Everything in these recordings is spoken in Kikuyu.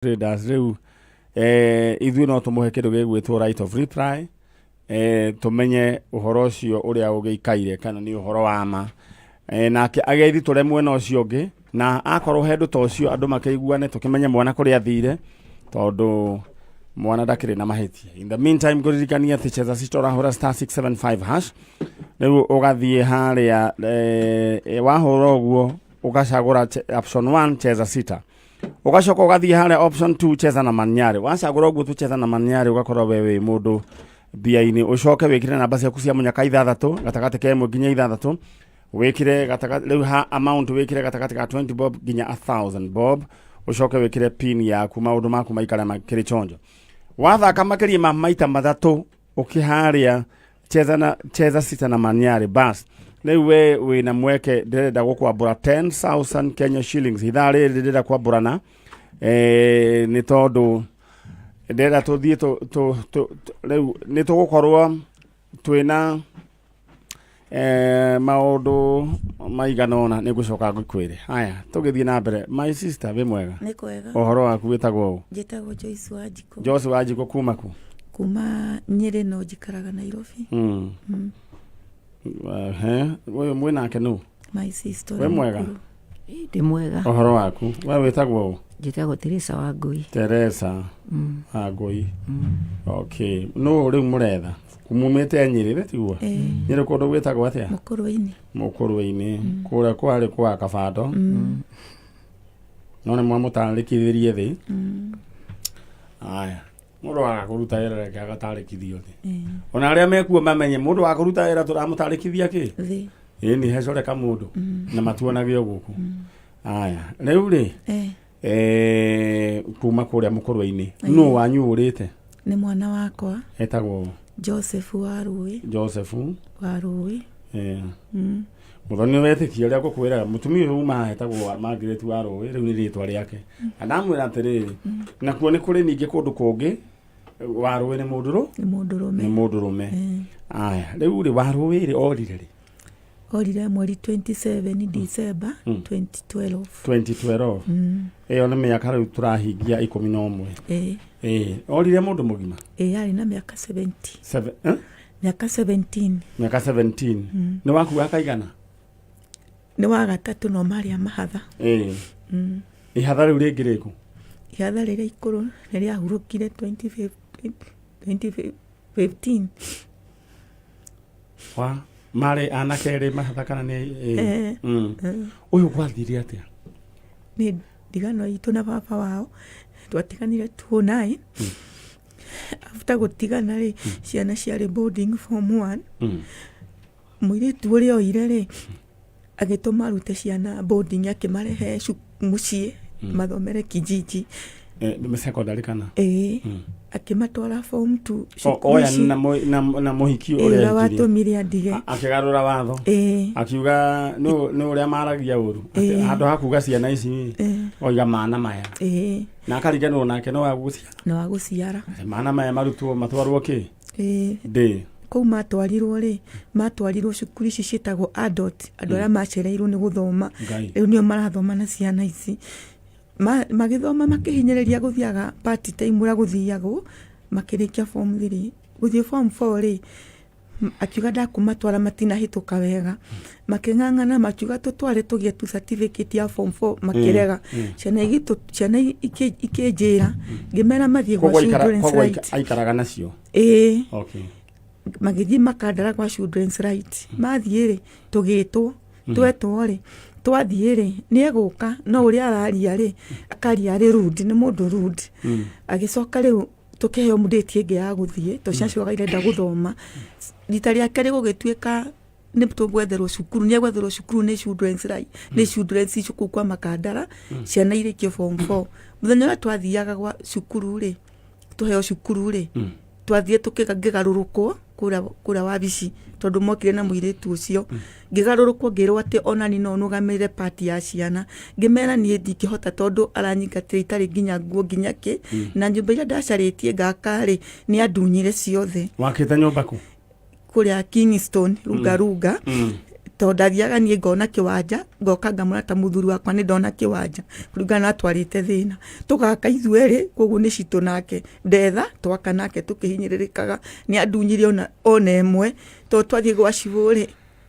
Traders rĩu ithuĩ no tũmũhe kĩndũ gĩgwĩtwo right of reply, tũmenye ũhoro ũcio ũrĩa ũgĩikaire kana nĩ ũhoro wa ma, nake agethitũre mwena ũcio ũngĩ, na akorwo he ũndũ ta ũcio andũ makĩiguane, tũkĩmenye mwana kũrĩa athire, tondũ mwana ndakĩrĩ na mahĩtia. In the meantime, ngũririkania atĩ cheza sita, ũrahũra *675#. Rĩu ũgathiĩ harĩa, wahũra ũguo ũgacagũra option 1, cheza sita. Ũgacoka ũgathiĩ harĩa option 2, cheza na Manyarĩ. Wacagũra ũguo tu cheza na Manyarĩ, ũgakorwo we wĩ mũndũ mbia-inĩ. Ũcoke wĩkĩre namba ciaku cia mũnyaka ithathatũ, gatagatĩ ka 1 nginya 6. Wĩkĩre gatagatĩ rĩu ha amount, wĩkĩre gatagatĩ ka 20 bob nginya 1000 bob. Ũcoke wĩkĩre pin yaku, maũndũ maku maikare makĩrĩ chonjo. Wathaka makĩria ma maita 3 ũkĩharĩa cheza na cheza sita na Manyarĩ, bas, rĩu we wĩna mweke. Ndĩrenda gũkwambũra 10,000 Kenya shillings ithaa rĩrĩ. Ndĩrenda kwambũrana, nĩ tondũ ndĩrenda tũthiĩ rĩu nĩ tũgũkorwo twĩna maũndũ maigana ũna. Nĩ ngũcoka ngũkwĩre. Haya, tũgĩthiĩ na mbere. My sister, wĩ mwega? Nĩ kwega. Ũhoro waku, wĩtagwo ũ? Njĩtagwo Joyce Wanjikũ. Joyce Wanjikũ, kuma ku? Kuma Nyĩrĩ, no njikaraga Nairobi. He ũyũ mwĩ nake nũ? My sister. Wĩ ũrĩa mwega? mũkũrũ. Ndĩ mwega. Ũhoro waku, we wĩtagwo ũ? Njĩtagwo Teresa wa Ngũi. Teresa Wangũi, okay. Nũ rĩu mũretha? Mumĩte Nyĩrĩ, nĩ tiguo? Ĩĩ. Nyĩrĩ kũndũ gwĩtagwo atĩa? Mũkũrwe-inĩ. Mũkũrwe-inĩ, kũrĩa kwarĩ kwa Kabando. No nĩ mwamũtarĩkithirie thĩ. Aya, mũndũ waga kũruta wĩra, reke agatarĩkithio thĩ. Ona arĩa mekuo mamenye mũndũ wa kũruta wĩra tũramũtarĩkithia kĩ. Thĩ. Ĩĩ, nĩ hecoreka mũndũ na matuonage o gũkũ. Aya, rĩu rĩ, kuma kũrĩa Mũkũrwe-inĩ, nũ wanyu ũrĩte? Nĩ mwana wakwa. Etagwo? Joseph wa Rũĩ. Joseph wa Rũĩ. Mũthoni, nĩ wetĩkia ũrĩa ngũkwĩraga? Mũtumia ũyũ uma haha etagwo Margaret wa Rũĩ, rĩu nĩ rĩtwa rĩake. Na ndamwĩra atĩrĩrĩ, nakuo nĩ kũrĩ ningĩ kũndũ kũngĩ wa Rũĩ, nĩ mũndũrũ? Nĩ mũndũrũme. Nĩ mũndũrũme. Aya, rĩu rĩ, wa Rũĩ rĩ, orire rĩ? Orire mweri 27 December 2012. 2012. Ĩyo nĩ mĩaka rĩu tũrahingia 11. Ĩĩ. Ĩĩ, orire mũndũ mũgima. Ĩĩ, arĩ na mĩaka 70. Seven, eh? Mĩaka 17. Mĩaka 17. Nĩ waku wa kaigana? Nĩ wa gatatũ, no marĩa mahatha. Ĩĩ, ihatha rĩu rĩngĩ rĩkũ? Ihatha rĩrĩa ikũrũ nĩ rĩahurũkire 2015. 2015. Wa marĩ anake erĩ mahatha kana nĩ ĩĩ? Eh. Ũyũ gwathire atĩa? Nĩ ndigano itũ na baba wao, twatiganire 2009. After gũtigana rĩ, ciana ciarĩ boarding form 1. Mũirĩtu ũrĩa oire rĩ, agĩtũma arute ciana boarding, akĩmarehe mũciĩ mathomere kijiji. Nĩ secondary kana? Ĩĩ, akĩmatwara form 2. Oya na mũhiki ũrĩa ũrĩa ekirie. Watũmire andige. Akĩgarũra watho. Ĩĩ. Akiuga nĩ ũrĩa maragia ũru. Atĩ handũ ha kuga ciana ici, oiga mana maya. Na akariganĩrwo nake no wagũciara. Na wa gũciara. Mana maya marutwo matwarwo kĩ? Ĩĩ. Ndĩ. Kũu matwarirwo rĩ, matwarirwo cukuru ici ciĩtagwo adult, andũ arĩa macereirwo nĩ gũthoma. Ngai. Rĩu nĩo marathoma na ciana ici. Magĩthoma makĩhinyĩrĩria, gũthiaga part time ũrĩa gũthiagwo, makĩrĩkia form 3. Gũthiĩ form 4 rĩ, akiuga ndakũmatwara, matinahĩtũka wega. Makĩng'ang'ana, makiuga tũtware tũgĩe tu certificate ya form 4, makĩrega. Ciana ikĩnjĩra, ngĩmera mathiĩ gwa Koguo Children's koguo Right. aikaraga nacio? Ĩĩ. Okay. Magĩthiĩ makandara gwa Children's Right. Mathiĩ rĩ, tũgĩtwo. Twetwo rĩ, twathiĩ rĩ, nĩ egũka, no ũrĩa araria rĩ, akaria arĩ rude, nĩ mũndũ rude. Agĩcoka rĩu tũkĩheo date ĩngĩ ya gũthiĩ, tondũ ciana ciaugaga irenda gũthoma. Rita rĩa kerĩ gũgĩtuĩka nĩ tũgwetherwo cukuru, nĩ egwetherwo cukuru nĩ Children's Right, nĩ Children's icio kũu kwa Makandara, ciana irĩkie form 4. Mũthenya ũrĩa twathiaga gwa cukuru rĩ, tũheo cukuru rĩ, twathiĩ ngĩgarũrũkwo kũrĩa wabici, tondũ mokire na mũirĩtu ũcio. Ngĩgarũrũkwo, ngĩrwo atĩ onani no nũgamĩrĩre part ya ciana. Ngĩmera niĩ ndingĩhota, tondũ aranyingatĩra itarĩ nginya nguo nginya kĩ, na nyũmba iria ndacarĩtie ngaka rĩ, nĩ andunyire ciothe. Wakĩte nyũmba kũ? Kũrĩa Kingston, Runga Runga. Tondũ ndathiaga niĩ ngona kĩwanja, ngoka ngamwĩra ta mũthuri wakwa nĩ ndona kĩwanja, kũringana na atwarĩte thĩna. Tũgaka ithuerĩ, koguo nĩ citũ nake. Ndetha, twaka nake tũkĩhinyĩrĩrĩkaga. Nĩ andunyire ona ona ĩmwe, tondũ twathiĩ gwa cibũ rĩ,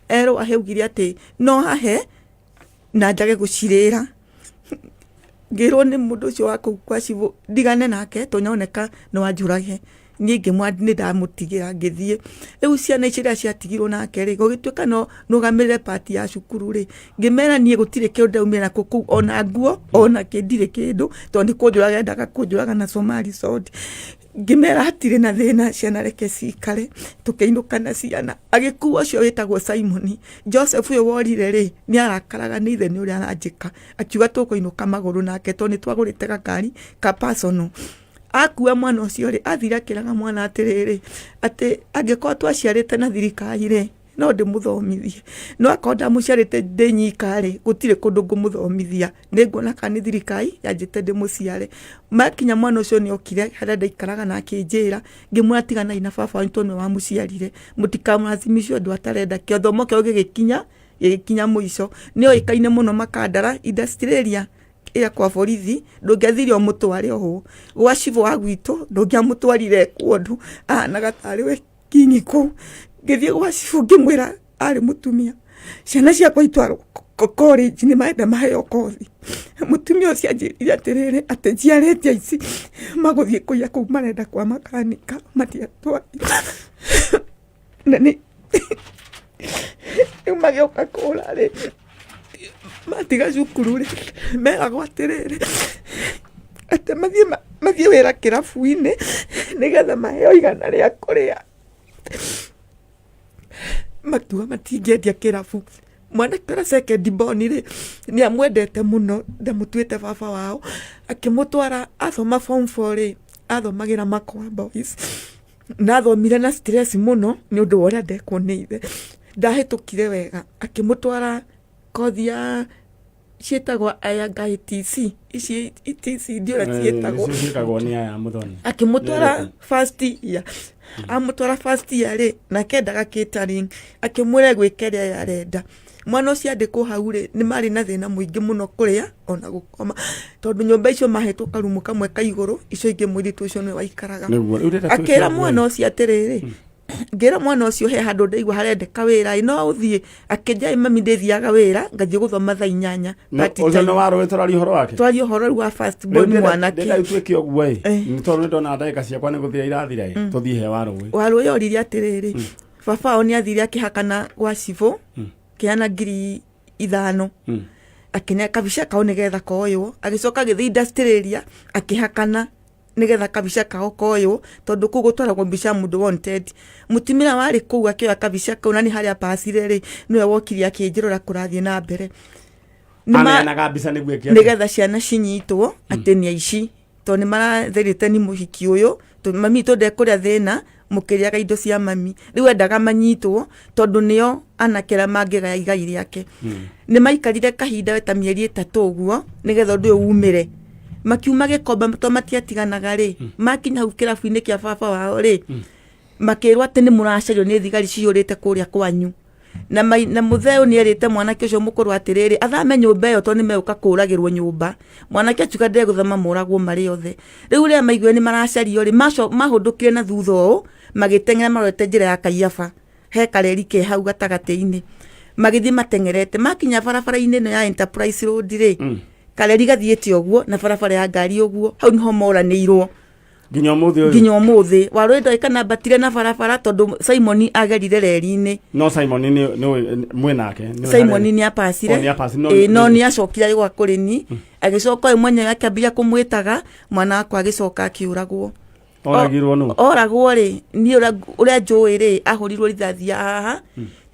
erwo ahe augire atĩ no ahe na njage gũcirĩra. Ngĩrwo nĩ mũndũ ũcio wa kũu kwa cibũ ndigane nake tondũ nĩaroneka no anjũrage. Niĩ ngĩmwa nĩ ndamũtigĩra ngĩthiĩ. Rĩu ciana ici rĩrĩa ciatigirwo nake rĩ, gũgĩtuĩka no nũgamĩrĩre part ya cukuru rĩ, ngĩmera niĩ gũtirĩ kĩndũ ndaumire nakĩo kũu ona nguo ona kĩ ndirĩ kĩndũ tondũ nĩ kũnjũraga endaga kũnjũraga na Somali sword. Ngĩmera hatirĩ na thĩna ciana reke cikare, tũkĩinũka na ciana. Agĩkua ũcio wĩtagwo Simon, Joseph ũyũ worire rĩ, nĩ arakaraga nĩ ithe nĩ ũrĩa aranjĩka, akiuga tũkũinũka magũrũ nake tondũ nĩ twagũrĩte gakari ka personal. Akua mwana ũcio rĩ, athire akĩraga mwana atĩrĩrĩ, atĩ angĩkorwo twaciarĩte na thirikari rĩ, no ndĩmũthomithie, no akorwo ndamũciarĩte ndĩ nyika rĩ, gũtirĩ kũndũ ngũmũthomithia, nĩ nguona kana nĩ thirikari yanjĩte ndĩmũciare. Makinya mwana ũcio nĩ okire harĩa ndaikaraga na akĩnjĩra, ngĩmwĩra tiganai na baba wanyu tondũ nĩwe wamũciarire, mũtikamũrathimithie ũndũ atarenda, gĩthomo kĩao gĩgĩkinya, gĩgĩkinya mũico. Nĩ oĩkaine mũno Makandara industrial area ĩrĩa kwa borithi, ndũngĩathire ũmũtware ohwo, gwa cibũ wa gwitũ ndũngĩamũtwarire kũndũ, ahanaga tarĩ we kinyi kũu. Ngĩthiĩ gwa cibũ ngĩmwĩra arĩ mũtumia, ciana ciakwa itwarwo college nĩ marenda maheo kothi. Mũtumia ũcio anjĩrire atĩrĩrĩ, atĩ njiarĩte aici magũthiĩ kũiya kũu marenda kwa makanika matiatwarire. Na nĩ rĩu magĩũka kũra rĩ, matiga cukuru rĩ, meragwo atĩrĩrĩ, atĩ mathiĩ mathiĩ wĩra kĩrabu-inĩ nĩgetha maheo igana rĩa kũrĩa. Makiuga matingĩendia kĩrabu. Mwanake ũrĩa second born rĩ, nĩ amwendete mũno ndamũtuĩte baba wao, akĩmũtwara athoma form four rĩ, athomagĩra Makwa Boys. Na athomire na stress mũno nĩ ũndũ wa ũrĩa ndekwo nĩ ithe. Ndahĩtũkire wega, akĩmũtwara kothi ya ciĩtagwo aya ITC, ici ITC ndiũĩ ũrĩa ciĩtagwo. Nĩcio ciĩkagwo nĩ aya mũthoni. Akĩmũtwara first year, amũtwara first year rĩ, nake endaga catering, akĩmwĩra egwĩka ĩrĩa ye arenda. Mwana ũcio andĩkwo hau rĩ, nĩ marĩ na thĩna mũingĩ mũno kũrĩa ona gũkoma, tondũ nyũmba icio mahetwo karumu kamwe ka igũrũ, icio ingĩ mũirĩtu ũcio nĩwe waikaraga. Nĩguo, rĩu ndĩrenda twĩke Akĩra ũguo ĩ. mwana ũcio atĩrĩrĩ, ngĩra mwana ũcio he handũ ndaigua harendeka wĩra ĩ no ũthiĩ, akĩnjĩra ĩ mami ndĩthiaga wĩra ngathiĩ gũthoma thaa inyanya Na part ũcio time. nĩ warũĩ tũraria ũhoro wake Twaria ũhoro rĩu wa first Rĩu born ndĩrenda- mwanake. ndĩrenda rĩu twĩke ũguo ĩ Eh. nĩ tondũ nĩ ndona ndagĩka ciakwa nĩ gũthira irathira ĩ tũthiĩ he warũĩ Warũĩ oririe atĩrĩrĩ, baba wao nĩ athire akĩhakana gwa cibũ kĩana 5,000 akĩne kabica kao nĩgetha koywo, agĩcoka agĩthiĩ industrial area akĩhakana nĩgetha kabica kao koywo, tondũ kũu gũtwaragwo mbica ya mũndũ wanted. Mũtumia warĩ kũu akĩoya kabica kau na nĩ harĩa pacire rĩ, nĩwe wokire akĩnjĩra ũrĩa kũrathiĩ na mbere. Aneanaga mbica nĩguo ĩke atĩa? Nĩgetha ciana cinyitwo atĩ nĩ aici, tondũ nĩ marathĩrĩte nĩ mũhiki ũyũ, mami witũ ndekũrĩa thĩna mũkĩrĩaga indo cia mami. Rĩu endaga manyitwo tondũ nĩo anake arĩa mangĩgaya igai rĩake. Nĩ maikarire kahinda ta mĩeri 3 ũguo nĩgetha ũndũ ũyũ umĩre. Makiuma Gĩkomba tondũ matiatiganaga rĩ, makinya hau kĩrabu-inĩ kĩa baba wao rĩ, makĩrwo atĩ nĩ mũracario nĩ thigari ciyũrĩte kũrĩa kwanyu. Na mũthee ũyũ nĩ erĩte mwanake ũcio mũkũrũ atĩrĩrĩ, athame nyũmba ĩyo tondũ nĩ megũka kũragĩrwo nyũmba. Mwanake akiuga ndegũthama moragwo marĩ othe. Rĩu rĩrĩa maiguire nĩ maracario rĩ, mahũndũkire na thutha ũũ, magĩteng'era marorete njĩra ya Kaiyaba. He kareri ke hau gatagatĩ-inĩ. Magĩthiĩ mateng'erete. Makinya barabara-inĩ ĩno ya Enterprise Road rĩ, kareri gathiĩte ũguo na barabara ya ngari ũguo, hau nĩho moranĩirwo. Nginya ũmũthĩ ũyũ? Nginya ũmũthĩ. Warũĩ ndoĩ kana ambatire na barabara tondũ Simon agerire reri-inĩ. No Simon nĩ mwĩ nake, nĩ Simon harĩa- nĩ apacire. Oh, nĩ apacire, no Ĩĩ, no nĩ acokire agĩũka kũrĩ ni. Agĩcoka we mwenyewe akĩambia kũmwĩtaga, mwana wakwa agĩcoka akĩũragwo. Oragirwo nũ? Oragwo rĩ, niĩ ũrĩa njũĩ rĩ, ahũrirwo rithathi ya haha,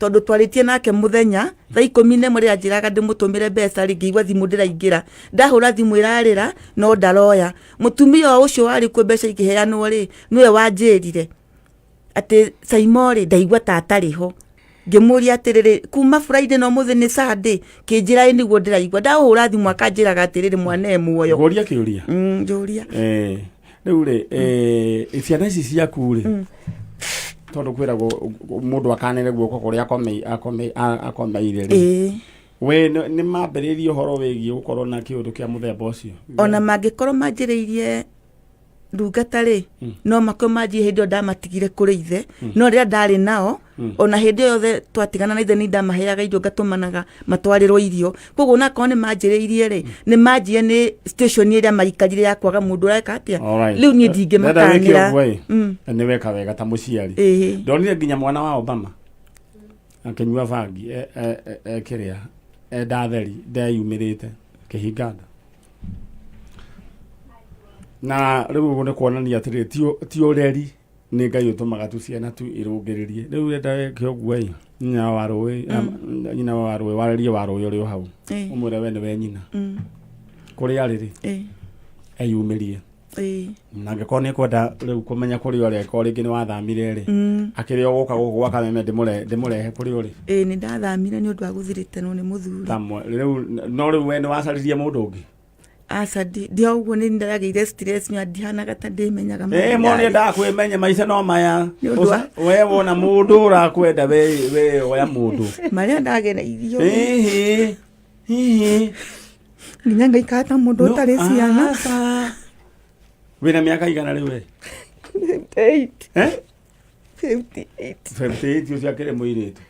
tondũ twarĩtie nake mũthenya, thaa 11 rĩrĩa anjĩraga ndĩmũtũmĩre mbeca rĩ, ngĩigua thimũ ndĩraingĩra. Ndahũra thimũ ĩrarĩra, no ndaroya. Mũtumia o ũcio warĩ kuo mbeca ikĩheanwo rĩ, nĩwe wanjĩrire atĩ Saimo rĩ, ndaigua ta atarĩ ho. Ngĩmũria atĩrĩrĩ, kuma Friday na ũmũthĩ nĩ Sunday, kĩnjĩra ĩ nĩguo ndĩraigua. Ndahũra thimũ akanjĩraga atĩrĩrĩ, mwana e muoyo. Ngũria kĩũria. Njũria. Rĩu rĩ, ciana ici ciaku rĩ, Tondũ kwĩragwo mũndũ akanĩre guoko kũrĩa akomeire rĩ. Ĩĩ. We nĩ mambĩrĩirie ũhoro wĩgiĩ gũkorwo na kĩũndũ kĩa mũthemba ũcio? Ona mangĩkorwo manjĩrĩirie ndungata rĩ, no makorwo manjie hĩndĩ ĩyo ndamatigire kũrĩ ithe, no rĩrĩa ndarĩ nao, ona hĩndĩ ĩyo yothe twatigana na ithe, nĩ ndamaheaga irio, ngatũmanaga matwarĩrwo irio. Koguo onakorwo nĩ manjĩrĩirie rĩ, nĩ manjie nĩ station ĩrĩa maikarire ya kwaga mũndũ ũreka atĩa. Alright. Rĩu niĩ Ndĩrenda wĩke ndingĩmakanĩra. ũguo ĩ, nĩ weka wega ta mũciari. Ĩĩ. Ndonire nginya mwana wa Obama akĩnyua bangi kĩrĩa ndatheri ndeyumĩrĩte kĩhinga nda. Na rĩu ũguo nĩ kuonania atĩrĩrĩ, ti ũreri, nĩ Ngai ũtũmaga tu ciana tu irũngĩrĩrie. Rĩu enda weke ũguo ĩ, nyina wa rũĩ, nyina wa rũĩ, warĩrie wa rũĩ ũrĩ o hau, ũmwĩre we nĩwe nyina, kũrĩa arĩ rĩ, eyumĩrie. Na angĩkorwo nĩ kwenda rĩu kũmenya kũrĩa ũrĩ, angĩkorwo rĩngĩ nĩ wathamire rĩ, akĩrĩ o gũka gũkũ gwa Kameme, ndĩmũrehe kũrĩa ũrĩ. Ĩĩ, nĩ ndathamire nĩ ũndũ wa gũthirĩtanwo nĩ mũthuri. Tamwe rĩu, no rĩu we nĩ wacaririe mũndũ ũngĩ? Aca, ndio ũguo nĩ ndagĩire stress nĩ ndihanaga ta ndĩmenyaga. Ĩ, mo nĩ endaga kwĩmenya maica no maya. Nĩ ũndũ wa- We wona mũndũ ũrakwenda, we oya mũndũ. Marĩa ndagereirio. Hihi hihi. Nginya ngaikara ta mũndũ No, ũtarĩ ciana. aca. Wĩna mĩaka igana rĩu we? 58. Eh? 58. 58, ũcio akĩrĩ mũirĩtu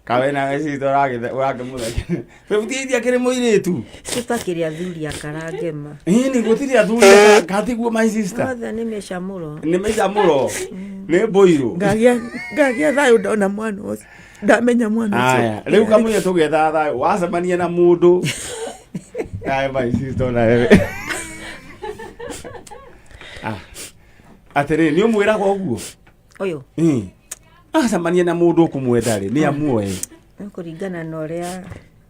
kawe nawe cito ũrakĩmũthekera 58 akĩrĩ mũirĩtu. Tũtakĩrĩ athuri akarangema. Ĩni gũtirĩ athuri katiguo, my sister. Othe nĩ mĩcamũro. Nĩ mĩcamũro, nĩ mbũirũ. Ngagĩa thayũ ndona mwana ũcio, ndamenya mwana ũcio. Aya, rĩu kamũira tũgethaga thayũ, wacemania na mũndũ. Aya, my sister, nawe. Ah, atĩrĩ, nĩ ũmwĩraga ũguo? Ũyũ? Ĩ, acemania na mũndũ ũkũmwenda rĩ, nĩ amuoe. Nĩ kũringana na ũrĩa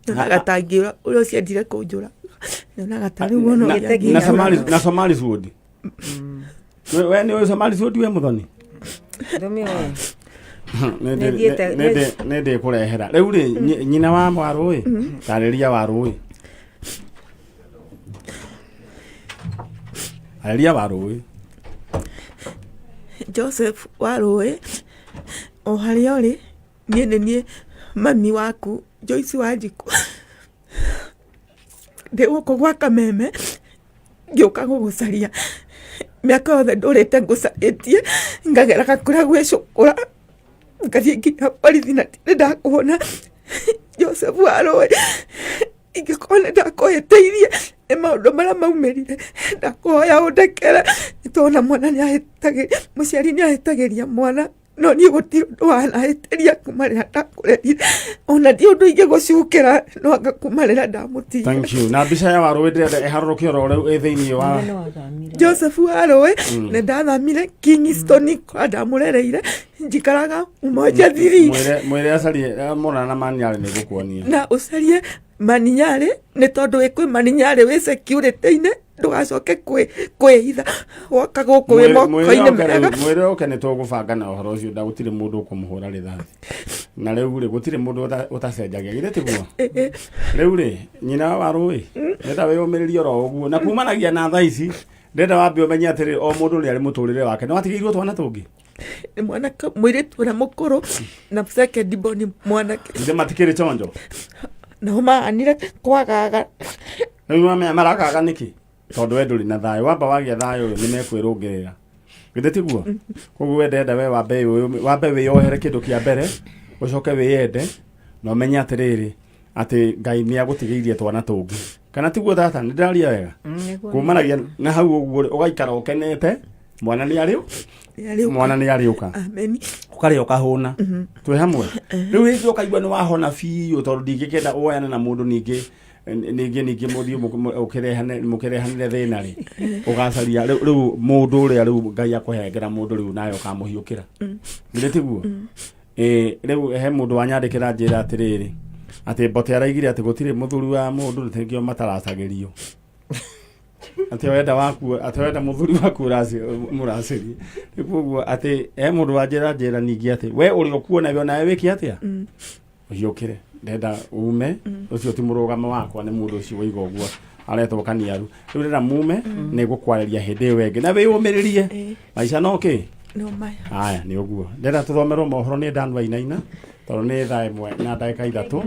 Nyonaga ta ngĩũra ũrĩa ũcio endire kũnjũra, nyonaga ta rĩu ona ũrĩa na angĩnjũra. Na Somali Sword. We nĩ ũĩ Somali Sword, we Mũthoni? Ndũmĩũĩ. Nĩ ndĩkũrehera rĩu rĩ, nyina wa warũĩ, tarĩria warũĩ, arĩria warũĩ. Joseph Warũĩ, o harĩa ũrĩ, niĩ nĩ niĩ mami waku Joyce Wanjikũ. Ndĩ gũkũ gwa Kameme ngĩũka gũgũcaria. Mĩaka yothe ndũrĩte ngũcarĩtie, ngageraga kũrĩa gwĩ cũkũra, ngathiĩ nginya borithi na ndirĩ ndakuona. Joseph Warũĩ, ingĩkorwo nĩ ndakũhĩtĩirie nĩ maũndũ marĩa maumĩrire, ndakũhoya ũndekere, nĩ tondũ mwana nĩ ahĩtagĩria, mũciari nĩ ahĩtagĩria mwana, no niĩ gũtirĩ ũndũ wanahĩtĩria kuma rĩrĩa ndakũrerire, ona ndiũĩ ũndũ ingĩgũcukĩra, no anga kuma rĩrĩa ndamũtigire. Thank you. Na mbica ya warũĩ ndĩrenda ĩharũrũke oro rĩu ĩ thĩinĩ wa Joseph Warũĩ, nĩ ndathamire Kingston kũrĩa ndamũrereire, njikaraga Umoja 3. Mwĩre acarie mona na maniarĩ nĩ gũkuonia. Na ũcarie Maninyarĩ, nĩ tondũ wĩ kwĩ Maninyarĩ wĩ security-inĩ, ndũgacoke kwĩhitha woka gũkũ wĩ moko-inĩ mega. Mwĩre oke, nĩ tũgũbanga na ũhoro ũcio, nda gũtirĩ mũndũ ũkũmũhũra rithathi. Na rĩu rĩ, gũtirĩ mũndũ ũtacenjagia, githĩ tiguo? Rĩu rĩ, nyina wa rũĩ, ndenda wĩyũmĩrĩrie oro ũguo na kumanagia na thaa ici, ndenda wambe ũmenye atĩrĩ, o mũndũ nĩ arĩ mũtũrĩre wake. Nĩ watigĩirwo twana tũngĩ? Nĩ mwanake mũirĩtu ũrĩa mũkũrũ na second born mwanake. Ithe matikĩrĩ chonjo? Nao mahanire kwagaga. Rĩu mamenya marakaga nĩkĩ? Tondũ we ndũrĩ na thayũ. Wamba wagĩa thayũ nĩ mekwĩrũngĩrĩra, githĩ tiguo? Koguo we ndenda we wambe wĩyohere kĩndũ kĩa mbere, ũcoke wĩyende na ũmenye atĩrĩrĩ, atĩ Ngai nĩ agũtigĩirie twana tũngĩ, kana tiguo tata? Nĩ ndĩraria wega? Nĩguo. Kumanagia na hau ũguo rĩ, ũgaikara ũkenete, mwana nĩ arĩ mwana nĩ arĩũka. Ameni. Ũkarĩa ũkahũna, twĩ hamwe. Rĩu rĩngĩ ũkaigua nĩ wahona biũ, tondũ ndingĩkenda woyane na mũndũ ningĩ mũthiĩ mũkĩrehanĩre thĩna rĩ, ũgacaria rĩu mũndũ ũrĩa rĩu Ngai akũhengera mũndũ rĩu nawe ũkamũhiũkĩra, githĩ tiguo? Ĩ, rĩu he mũndũ wanyandĩkĩra njĩra atĩrĩrĩ, atĩ Mbote araigire atĩ gũtirĩ mũthuri wa mũndũ nĩkĩo mataracagĩrio, atĩ wenda waku, atĩ wenda mũthuri waku mũracĩrie. Rĩu koguo atĩ he mũndũ wanjĩra njĩra ningĩ atĩ we ũrĩa ũkuona we onawe wĩke atĩa, ũhiũkĩre. Ndenda ume ũcio ti mũrũgamo wakwa, nĩ mũndũ ũcio waiga ũguo aretwo Kaniaru. Rĩu ndenda mume, nĩ ngũkwarĩria hĩndĩ ĩyo ĩngĩ na wĩyũmĩrĩrie. Maica no kĩ. No maya. Aya, nĩ ũguo ndĩrenda tũthomerwo mohoro nĩ Dan Wainaina tondũ nĩ thaa 1 na ndagĩka 3.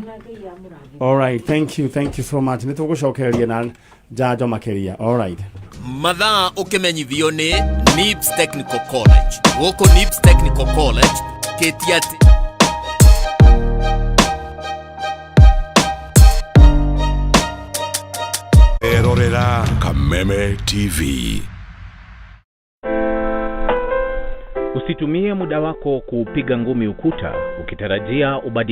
All right, thank you, thank you so much. Nĩ tũgũcokereria na njanjo makĩria. All right. Mathaa ũkĩmenyithio nĩ NIBS Technical College. Gũkũ NIBS Technical College kĩtia atĩ Erorera Kameme TV. Usitumie muda wako kuupiga ngumi ukuta ukitarajia ubadilike.